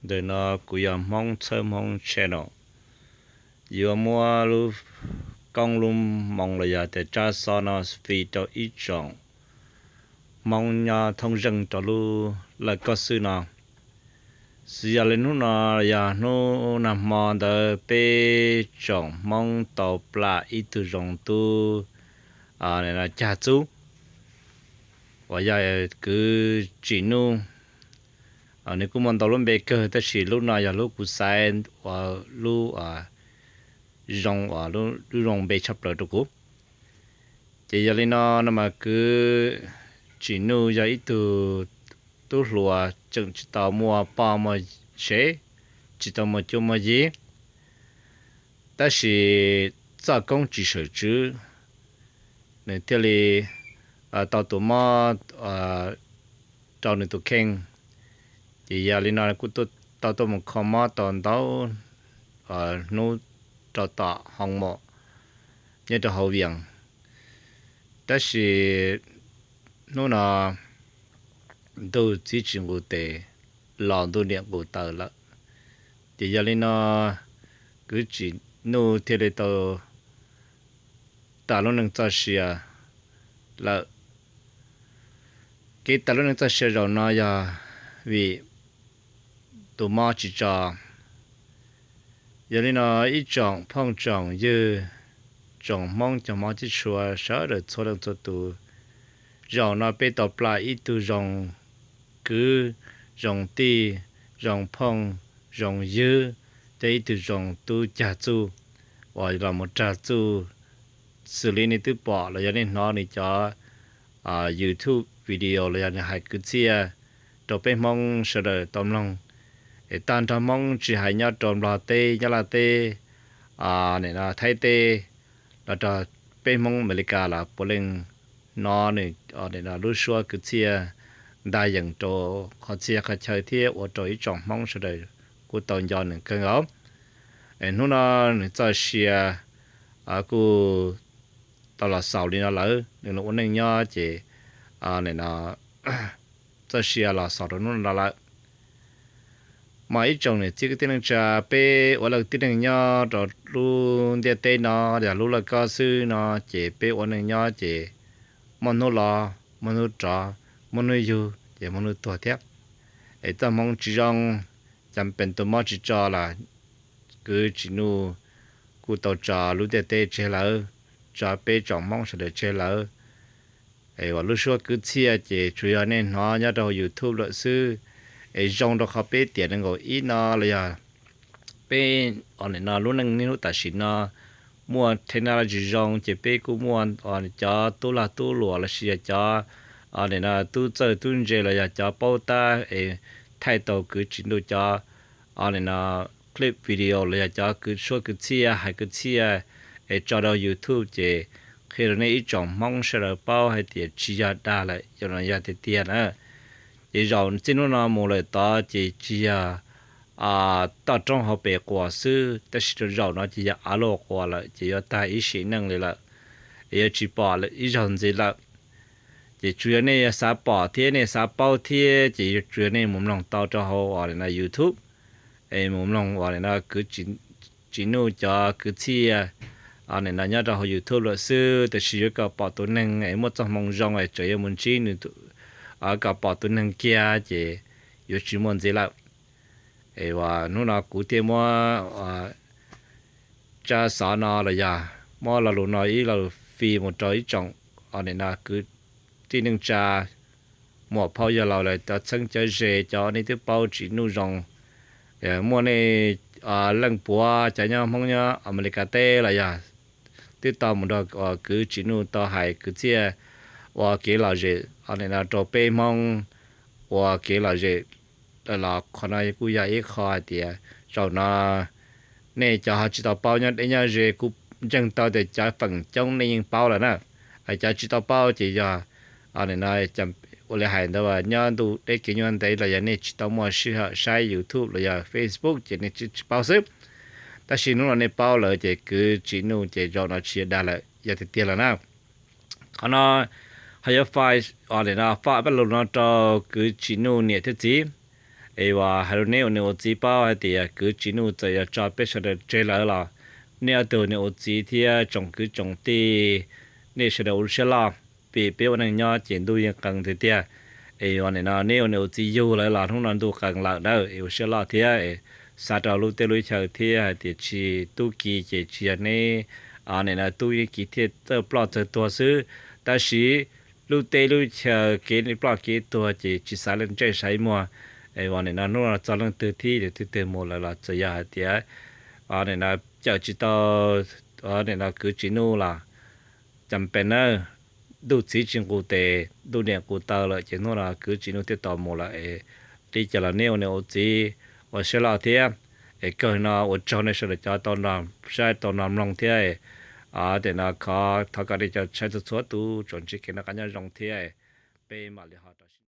Ntawm no kuv yog Hmoob Txhawb Hmoob Channel, yuav muab lub koob lub moo los yog tias tsab xov no fij rau ib tsoom Hmoob nyob thoob zeej rau lub laj koj xwb no. Xws yog li hnub no yog hnub nag hmo ntawd peb tsoom Hmoob tau plam ib tug zoo tub cag txub uas yog kwv Tsim Nuj. Nws kuj muaj ntau lub npe kawg tab sis lub no yog lub kuv xaiv ua lub zoo, lub zoo npe tshaj plaws rau kuv. Ces yog li no no mas kwv Tsim Nuj yog ib tug tub hluas tseem tsis tau muaj poj muaj sev, tsis tau muaj cuab muaj yig, tab sis txoj koob tsis sawm tswv, nws thiaj li tau tus mob rau nws tus kheej. Ces yog li no kuj tau tuaj mus kho mob tau ntau hnub rau tom hoo mom nyob rau hauv Vias. Tab sis hnub no ntuj txiv tsis nqus tes, los ntuj niam nqus taw lawm. Ces yog li no kwv Tsim Nuj thiaj li tau tas lub neej txoj sia lawm. Kev tas lub neej txoj sia zaum no yog vim tus mob tsis tso. Yog li no ib tsoom phooj tsoom ywg, tsoom Hmoob cov mob tib tshua sawv daws txhua leej txhua tus, zaum no peb tau plam ib tug zoo kwv, zoo tij, zoo phooj, zoo ywg, thiab ib tug zoo tub cag txuj uas los mus rag txuj xws li nej twb pom los yog nej hnov nws cov YouTube video los yog nws hais kwv txhiaj rau peb Hmoob sawv daws tau mloog. Es tag nrho Hmoob tsis hais nyob rau Nplog teb, Nyab Laj teb, Thaib teb, los rau peb Hmoob Amelikas los puav leej hnov nws lub suab kwv txhiaj ntag yees rau qhov txhia qhov chaw thiab ua rau ib tsoom Hmoob sawv daws kuj tau nco nws kawg nkaus. Hnub no nws txoj sia kuj tau los xaus li no lawm, nws los ua neej nyob ces txoj sia los xaus rau hnub no lawm. Mas ib tsoom niam txiv kwv tij neej tsa, peb ua leej tib neeg nyob rau lub ntiaj teb no, yog lub laj koj xwb no, ces peb ua neej nyob ces muaj hnub los, muaj hnub rov, muaj hnub yug, ces muaj hnub tuag thiab. Es txoj hmoov tsis zoo, cas pes tus mob tsis tso los kwv Tsim Nuj kuj tau tso lub ntiaj teb tseg lawm, tso peb tsoom Hmoob sawv daws tseg lawm. Es uas lub suab kwv txhiaj ces tsuas yog nej hnov nyob rau hauv YouTube lawm xwb. Es zoo rau qhov peb tiam nees nkaum ib no los yog peb, o, nim no lub neej niaj hnub tam sim no muaj technology zoo ces peb kuj muaj cov tub lag tub luam lossis yog cov, o, nim no tub txawj tub ntse los yog cov paub tab es thaij tau kwv Tsim Nuj cov, o, nim no clip video los yog cov kwv suab kwv txhiaj hais kwv txhiaj es tso rau YouTube ces qhia rau nej ib tsoom Hmoob sawv daws paub hais tias tsis yog dag lawm, yog no yog tiag tiag na. Ces zaum txij hnub no mus lawm tod ces tsis yog toj roob hauv pes quas xwb, tab sis rau zaum no ces yog av luaj quas lawm ces yuav tag ib sim neej li lawm, es yuav tsis pom ib zaug ntxiv lawm. Ces tsuas yog nej xav pom thiab nej xav paub thiab ces tsuas yog nej mus mloog tau rau hauv uas nim no YouTube, es mus mloog uas nim no kwv Tsim Nuj cov kwv txhiaj, o, nim no nyob rau hauv YouTube lawm xwb, tab sis yuav kom pom tus neeg es muaj txoj hmoo zoo es tseem yuav mus ntsib nws, kom pom tus neeg kiag ces yuav tsis muaj ntxiv lawm. Es uas hnub no kuv thiaj muab tsab xov no los yog muab lo lus no ib lo lus fij mus rau ib tsoom, o, nim no kwv tij neej tsa, muam phauj yawg laus lawv cov txheeb cov ze, cov nej twb paub Tsim Nuj zoo. Muaj nej leej puav cov nyob Hmoob nyob Amelikas teb los yog twb tau mus nrog kwv Tsim Nuj tau hais kwv txhiaj ua kev lom zem, o, nim no rau peb Hmoob ua kev lom zem los qhov no kuj yog ib qho hais tias zaum no nej cov ho tsis tau paub nyob deb nyob ze kuj ntseeg tau tias cov feem coob nej yeej paub lawm na. Cov tsis tau paub ces yog, o, nim no ua li hais ntawd nyob ntuj deb kev nyuaj ntev los yog nej tsis tau muaj sij hawm saib YouTube los yog Facebook ces nej tsis paub xwb. Tab sis hnub no nej paub lawm ces kwv Tsim Nuj ces zaum no tsis yog dag lawm, yog tiag tiag lawm na. Qhov no ho yuav faj, o, nim no faj pab lus no rau kwv Tsim Nuj niam thiab txiv. Es uas hais rau neb ua niam ua txiv paub hais tias kwv Tsim Nuj txawm yog tso peb sawv daws tseg lawm los nej ob tug niam ua txiv thiab tsoom kwv tsoom tij, nej sawv daws ua lub siab loj, vim peb ua neej nyob ces ntuj yeej qee tiag tiag. Es uas nim no neb ua niam ua txiv yug lawm los hnub no ntuj qee lawm na, es ua siab loj thiab es xav rau lub teb lub chaw thiab hais tias tsis tub ki ces tsis yog neb, nim no tub yeej ki thiaj txawj ploj txawj tuag xwb. Tab sis lub teb lub chaw kev ploj kev tuag ces tsis xav leej ntsej saib muag. Es uas nim no hnub no txog leej twg thiab leej twg twg mus lawm los txawm yog hais tias nim no cawm tsis tau nim no kwv Tsim Nuj los cas pes na, ntuj txiv tsis nqus tes ntuj niam nqus taw lawm ces hnub no kwv Tsim Nuj thiaj tau mus lawm es li cas los neb ua niam ua txiv ua siab loj thiab. Es kawg no ua tsaug nej sawv daws cov tau saib tau mloog thiab. Nim no khov thov kom nej cov saib txhua txhua tus tsuas ntsib kev noj qab nyob zoo thiab peb mam li ho